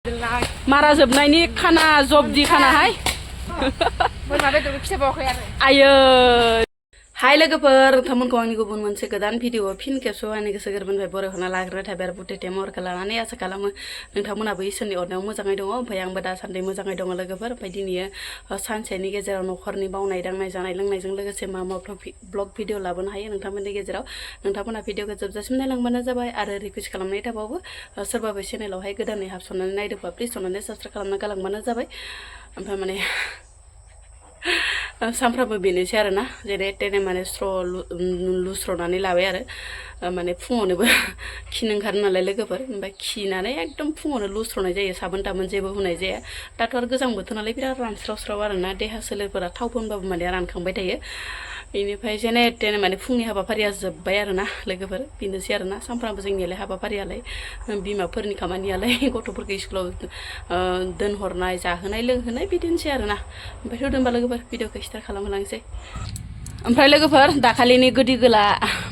मारा जोबनायनि खाना जबदि खानाहाय आयो हाय लोगोफोर नोंथांमोनखौ आंनि गुबुन मोनसे गोदान भिडिअ फिन खेबसेबाव आंनि गोसो गोरबोनिफ्राय बरायहरना लाग्रोनाय थाबाय आरो बुटेटे महरखौ लानानै आसा खालामो नोंथांमोनाबो इसोरनि अननायाव मोजाङै दङ ओमफ्राय आंबो दासान्दि मोजाङै दङ लोगोफोर ओमफ्राय दिनै सानसेनि गेजेराव न'खरनि बावनाय दांनाय जानाय लोंनायजों लोगोसे मा मा ब्लग भिडिअ लाबोनो हायो नोंथांमोननि गेजेराव नोंथांमोना भिडिअखौ जोबजासिम नायलांबानो जाबाय आरो रिकुवेस्ट खालामनाय थाबावो सोरबाबो चेनेलावहाय गोदानै हाबसननानै नायदोंबा प्लिज अननानै साबस्क्राइब खालामना गालांबानो जाबाय ओमफ्राय माने सानफ्रामबो बेनोसै आरोना जेरै टेने माने लुस्रनानै लाबाय आरो माने फुङावनोबो खिनो ओंखारो नालाय लोगोफोर ओमफ्राय खिनानै एकदम फुङावनो लुस्रनाय जायो साबोन ताबोन जेबो होनाय जाया दाथ' आरो गोजां बोथोर नालाय बिराद रानस्राव आरोना देहा सोलेरफोरा थाव फोनबाबो माने रानखांबाय थायो बेनिफ्राय जेने तेने माने फुंनि हाबाफारिया जोब्बाय आरोना लोगोफोर बेनोसै आरोना सानफ्रामबो जोंनियालाय हाबाफारियालाय बिमाफोरनि खामानियालाय गथ'फोरखौ स्कुलाव दोनहरनाय जाहोनाय लोंहोनाय बिदिनोसै आरोना ओमफ्राय होदोंबा लोगोफोर भिडिअखौ स्टार्ट खालामहोलांसै ओमफ्राय लोगोफोर दाखालिनि गोदै गोला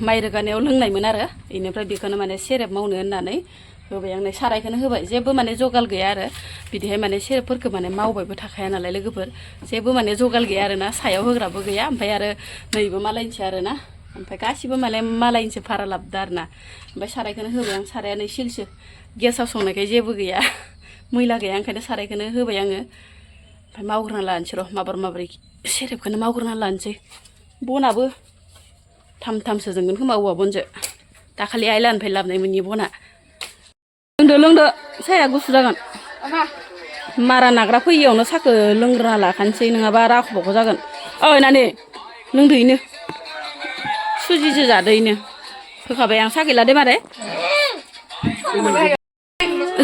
माइ रोगानायाव लोंनायमोन आरो बेनिफ्राय बेखौनो माने सेरेब मावनो होननानै होबाय आंनो सारायखौनो होबाय जेबो माने जगाल गैया आरो बिदिहाय माने सेरेबफोरखौ माने मावबायबो थाखाया नालाय लोगोफोर जेबो माने जगाल गैया आरोना सायाव होग्राबो गैया ओमफ्राय आरो नैबो मालायनिसो आरोना ओमफ्राय गासिबो माने मालायनिसो भारा लाबोदो आरोना ओमफ्य सारायखौनो होबाय आं साराया नै सिलसो गेसाव संनायखाय जेबो गैया मैला गैया ओंखायनो सारायखौनो होबाय आङो ओमफ्राय मावग्रोना लानोसै र' माबोरै सेरेबखौनो मावग्रोना लानोसै बनाबो थामसो जोंगोन खोमा औवा बनजो दाखालि आइलानिफ्राय लाबोनायमोन इयो बना लोंदो साया गुसु जागोन मारा नाग्रा फैयियावनो साखो लोंग्रोना लाखानोसै नङाबा राख'बावगौ जागोन ओइ नानि लोंदो इनो सुजिजो जादो इनो होखाबाय आं साखै लादो मारे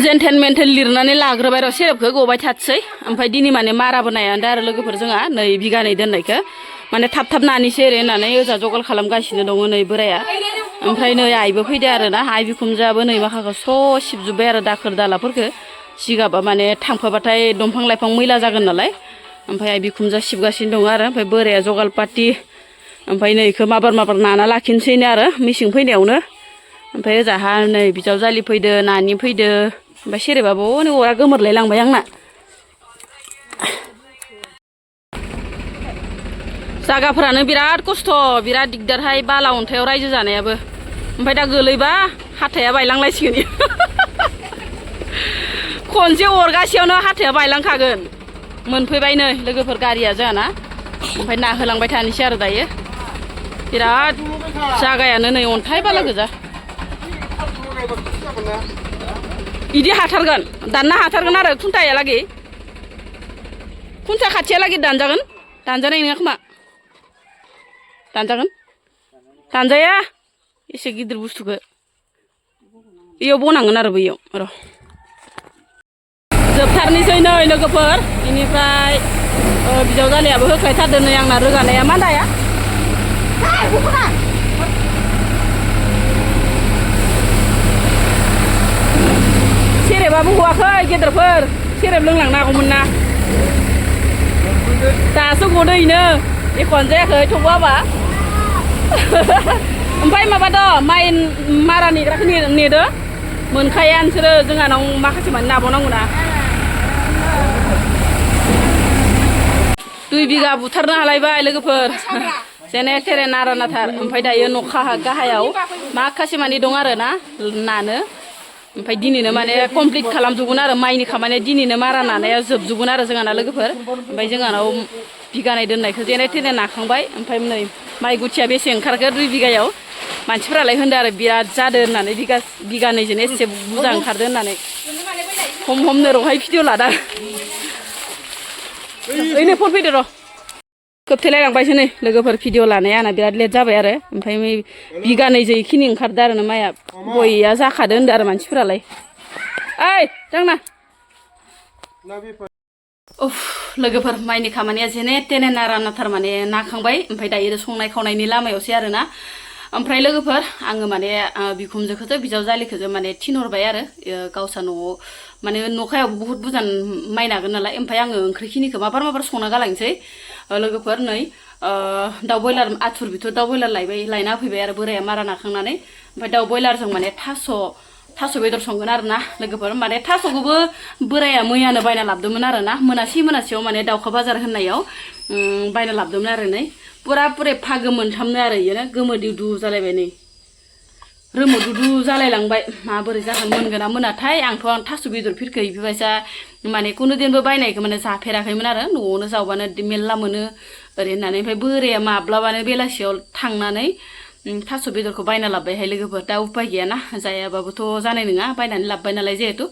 जेनथेन मेन्टेन लिरनानै लाग्रोबाय र' सेरेबखौ गबाय थाथसै ओमफ्राय दिनै माने माराबो नायानो दा आरो लोगोफोर जोंहा नै बिगानै दोननायखौ माने थाब नानैसै ओरै होननानै ओजा जगाल खालामगासिनो दङ नै बोराया ओमफ्राय नै आइबो फैदो आरोना आइ बिखुनजोआबो नै माखाखौ स' सिबजोब्बाय आरो दाखोर दालाफोरखौ जिगाबा माने थांफाबाथाय दंफां लाइफां मैला जागोन नालाय ओमफ्राय आइ बिखुनजोआ सिबगासिनो दङ आरो ओमफ्राय बोराया जगाल पाति ओमफ्राय नै इखौ माबार नाना लाखिनोसैनो आरो मेसें फैनायावनो ओमफ्राय ओजाहा नै बिजावजालि फैदो नानि फैदो ओमफ्राय सेरेबाबो नै अरा गोमोरलाय लांबाय आंना जागाफोरानो बिराद खस्थ' बिराद दिगदारहाय बाला अन्थायाव रायजो जानायाबो ओमफ्राय दा गोलैबा हाथाया बायलांलायसिगोन खनसे अरगासेयावनो हाथाया बायलांखागोन मोनफैबाय नै लोगोफोर गारिया जोंहाना ओमफ्राय ना होलांबाय थानोसै आरो दायो बिराद जागायानो नै अन्थाइ बाला गोजा इदि हाथारगोन दानना हाथारगोन आरो खुन्थायालागै खुन्था खाथियालागै दानजानाय नङा खोमा दानजाया एसे गिदिर बुस्थुखौ इयाव बनांगोन आरो बैयाव र' जोबथारनोसै नै लोगोफोर बेनिफ्राय बिजावजालियाबो होख्लायथारदों नै आंना रोगानाया मा दाया सेरेबाबो गवाखै गेदेरफोर सेरेब लोंलांनो हागौमोन ना दासो गदो इनो एख'आनो जायाखै थेवबाबा ओमफ्राय माबा दं माइ मारा नेग्राखौ नेदो मोनखाया नोंसोरो जोंहानाव माखासे माने नाबावनांगौ ना 2 बिगा बुथारनो हालायबाय लोगोफोर जेने थेरे नारा नाथार ओमफ्राय दायो न'खा गाहायाव माखासे माने दं आरो ना नानो ओमफ्राय दिनैनो माने कमप्लिट खालामजोबगोन आरो माइनि खामानिया दिनैनो मारा नानाया जोबजोबगोन आरो जोंहाना लोगोफोर ओमफ्राय जोंहानाव बिगानै दोननायखौ जेने थेने नाखांबाय ओमफ्राय नै माइ गुथिया बेसे ओंखारखो 2 बिगायाव मानसिफोरालाय होनदों आरो बिराद जादों होननानै बिगानैजोंनो एसे बुरजा ओंखारदो होननानै हमनो र'हाय भिडिअ लादां ओइनो फन फैदो र' खोबथेलायलांबायसो नै लोगोफोर भिडिअ लानाया आंना बिराद लेट जाबाय आरो ओमफ्राय बिगानैजों इखिनि ओंखारदो आरो माइया गया जाखादो होनदो आरो मानसिफोरालाय ओइ जांना उफ लोगोफोर माइनि खामानिया जेने तेने नारा नाथार माने नाखांबाय ओमफ्राय दायो संनाय खावनायनि लामायावसै आरोना ओमफ्राय लोगोफोर आङो माने बिखुनजोखौसो बिजावजालिखौसो माने थिनहरबाय आरो गावसा न'आव माने न'खायाव बुहुत बुरजा माइ नागोन नालाय ओमफ्राय आङो ओंख्रिखिनिखौ माबार संना गालांसै लोगोफोर नै दाउ बयलार आथुर बिथुर दाउ बयलार लायना फैबाय आरो बोराया मारा नाखांनानै ओमफ्राय दाउ बयलारजों माने थास' थास' बेदर संगोन आरो ना लोगोफोर माने थास'खौबो बोराया मैयानो बायना लाबोदोंमोन आरो ना मोनासेयाव माने दाउखा बाजार होननायाव बायना लाबोदोंमोन आरो नै पुरे फागो मोनथामनो आरो इयो गोमो दुदु जालायबाय नै रोमो दुदु जालायलांबाय माबोरै जागोन मोनगोन ना मोनाथाय आं थास' बेदरफोरखौ बेबायसा माने कुनु दिनबो बायनायखौ माने जाफेराखैमोन आरो न'आवनो जावबानो मेरला मोनो ओरै होननानै ओमफ्राय बोराया माब्लाबानो बेलासियाव थांनानै थास' बेदरखौ बायना लाबोबायहाय लोगोफोर दा उपाय गैयाना जायाबाबोथ' जानाय नङा बायनानै लाबोबाय नालाय जिहेतु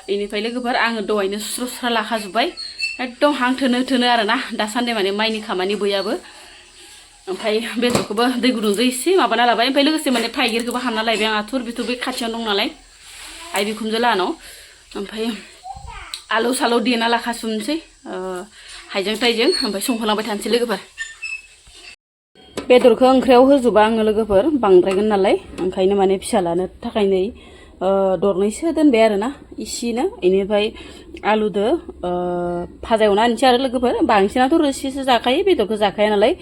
बेनिफ्राय लोगोफोर आङो दहायनो सुस्रा लाखाजोब्बाय एकदम हां थोनो आरो ना दासान्दि माने माइनि खामानि बयहाबो ओमफ्राय बेदरखौबो दै गुदुंजों एसे माबाना लाबाय ओमफ्राय लोगोसे माने थाइगिरखौबो हानना लायबाय आं आथुर बिथुर बे खाथियावनो दं नालाय आइ बिखुनजो लाहानाव ओमफ्राय आलु सालु देना लाखाजोबनोसै हाइजें थाइजें ओमफ्राय संहोलांबाय थानोसै लोगोफोर बेदरखौ ओंख्रियाव होजोबा आङो लोगोफोर बांद्रायगोन नालाय ओंखायनो माने फिसालानो थाखाय नै दरनैसो दोनबाय आरो ना इसेनो बेनिफ्राय आलुदो भाजा एवना होनोसै आरो लोगोफोर बांसिनाथ' रोसिसो जाखायो बेदरखौ जाखाया नालाय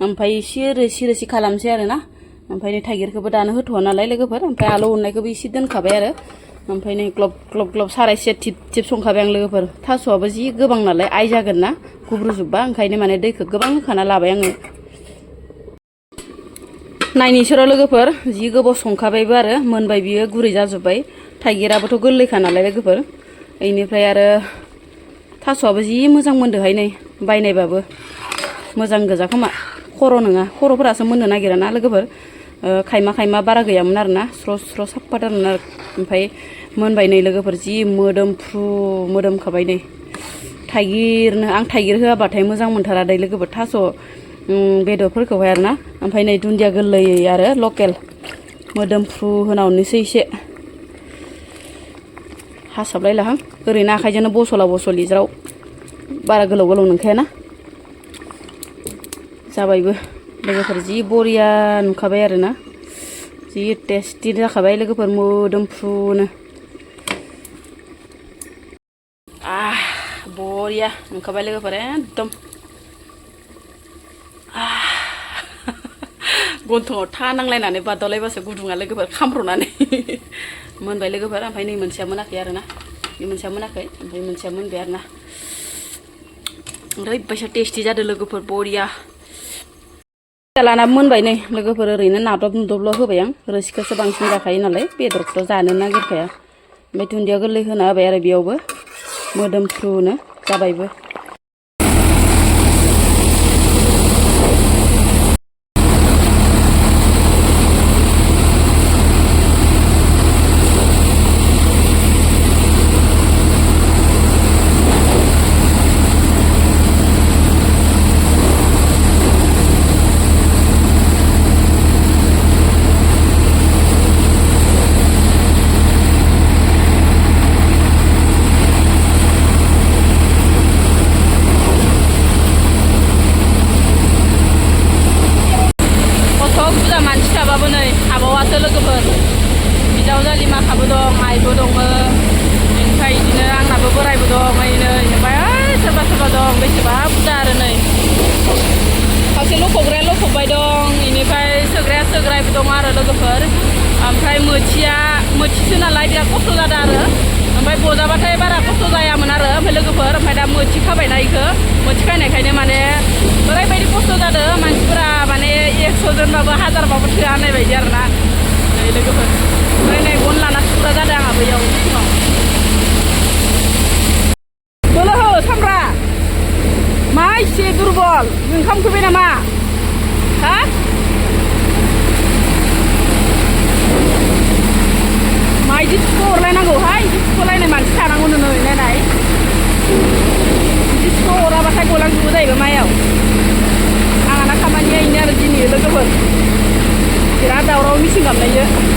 ओमफ्राय एसे रोसि खालामसै आरो ना ओमफ्राय नै थाइगिरखौबो दानो होथ'वा नालाय लोगोफोर ओमफ्राय आलु उननायखौबो एसे दोनखाबाय आरो ओमफ्राय नै ग्लब सारायसे थिब संखाबाय आं लोगोफोर थास'आबो जि गोबां नालाय आइ जागोन ना गुब्रुजोबबा ओंखायनो माने दैखौ गोबां होखाना लाबाय आङो नायनिसोर' लोगोफोर जि गोबाव संखाबायबो आरो मोनबाय बियो गुरै जाजोब्बाय थाइगिराबोथ' गोरलैखा नालाय लोगोफोर बेनिफ्राय आरो थास'आबो जि मोजां मोनदोहाय नै बायनायबाबो मोजां गोजा खोमा खर' नङा खर'फोरासो मोननो नागिरा ना लोगोफोर खायमा बारा गैयामोन आरो ना स्र' साफा जादोंमोन आरो ओमफ्राय मोनबाय नै लोगोफोर जि मोदोमखाबाय नै आं थाइगिर होआबाथाय मोजां मोनथारा दै लोगोफोर थास' बेदरफोरखौहाय आरो ना ओमफ्राय नै दुन्दिया गोरलै आरो लकेल मोदोमफ्रु होनावनोसै एसे हासाबलायलाहां ओरैनो आखाइजोंनो बस'लि ज्राव बारा गोलाव नंखायाना जाबायबो लोगोफोर जि बरिया नुखाबाय आरो ना जि टेस्टि जाखाबाय लोगोफोर मोदोमफ्रुनो बरिया नुखाबाय लोगोफोर एकदम गन्थङाव था नांलायनानै बादावलायबासो गुदुङा लोगोफोर खामब्रनानै मोनबाय लोगोफोर ओमफ्राय नै मोनसेया मोनाखै आरो ना बे मोनसेया मोनाखै ओमफ्राय मोनसेया मोनबाय आरो ना ओरैबायसा टेस्टि जादों लोगोफोर बरिया लाना मोनबाय नै लोगोफोर ओरैनो नादब होबाय आं रोसिखौसो बांसिन जाखायो नालाय बेदरखौथ' जानो नागिरखाया ओमफ्राय दुन्दिया गोरलै होना होबाय आरो बेयावबो मोदोमफ्रुनो जाबायबो लोगोफोर बिजावजालि माखाबो दं आइबो दंमोन ओमफ्राय बिदिनो आंनाबो बोरायबो दं ओमफ्राय सोरबा दं बेसेबा बुरजा आरो नै खावसे लखबग्राया लखबबाय दं बेनिफ्राय सोग्रायाबो दं आरो लोगोफोर ओमफ्राय मोथिसो नालाय बिराद खस्थ' जादों आरो ओमफ्राय बजाबाथाय बारा खस्थ' जायामोन आरो ओमफ्राय लोगोफोर ओमफ्राय दा मोथि खाबायना इखो मोथि खायनायखायनो माने ओरैबायदि खस्थ' जादों मानसिफोरा माने 100 जनबाबो 1000बाबो थोआ होननाय बायदि आरो ना नै लोगोफोर ओमफ्राय नै गन लाना सुग्रा जादों आंहा बैयाव सिङाव बोलो हो सामब्रा मा एसे दुरबल ओंखाम उखैबाय नामा हा मा इदि थुख' हरलायनांगौहाय इदि थुख'लायनाय मानसि थानांगौ नोङो नायनाय इदि थुख' हराबाथाय गलांजोबो जाहैबाय माइयाव आंहाना खामानिया इनो आरो दिनै लोगोफोर बिराद दावराव मिसिं गाबनायजों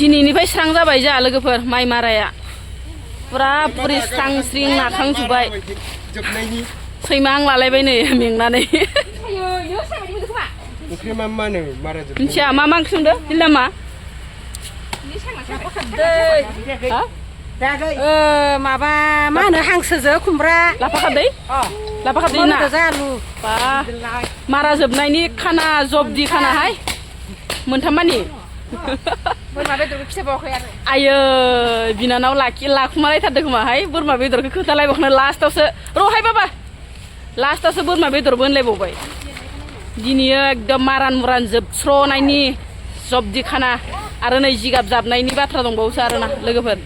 दिनैनिफ्राय स्रां जाबाय जोंहा लोगोफोर माइ माराया पुरा पुरि स्रां स्रिं नाखांजोब्बाय सैमा आं लालायबाय नै मेंनानै ओंख्रि मा मा नो मारा जोब मिथिया मा मा ओंख्रि संदो दिल्ला मा माबा मा होनो हांसोजो खुमब्रा लाफा खारदै ना आलु बा मारा जोबनायनि खाना जबदि खानाहाय मोनथामानि बोरमा बेदरखौ खिथाबावाखै आरो आयो बिनानाव लाखुमालायथारदों खोमाहाय बोरमा बेदरखौ खोन्थालायबावनो लास्टावसो रहाय बाबा लास्टावसो बोरमा बेदरबो होनलायबावबाय दिनैयो एकदम मारान मुरान जोबस्र'नायनि जबदि खाना आरो नै जिगाब जाबनायनि बाथ्रा दंबावोसो आरोना लोगोफोर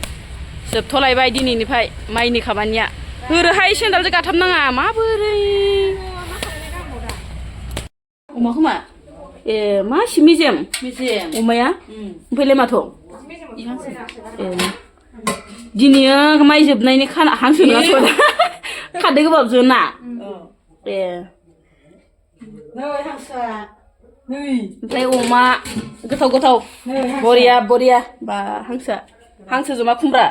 जोबथ'लायबाय दिनैनिफ्राय माइनि खामानिया ओरैहाय सेन्देलजों गाथाबनाङा माबोरै अमा खोमा ए मा मेजेम अमाया ओमफ्रायलाय माथो दिनैयो माइ जोबनायनि खाना हांसो नङा खारदै गोबाबजों ना ए ओमफ्राय अमा गोथाव बरिया बा हांसोजों मा खुमब्रा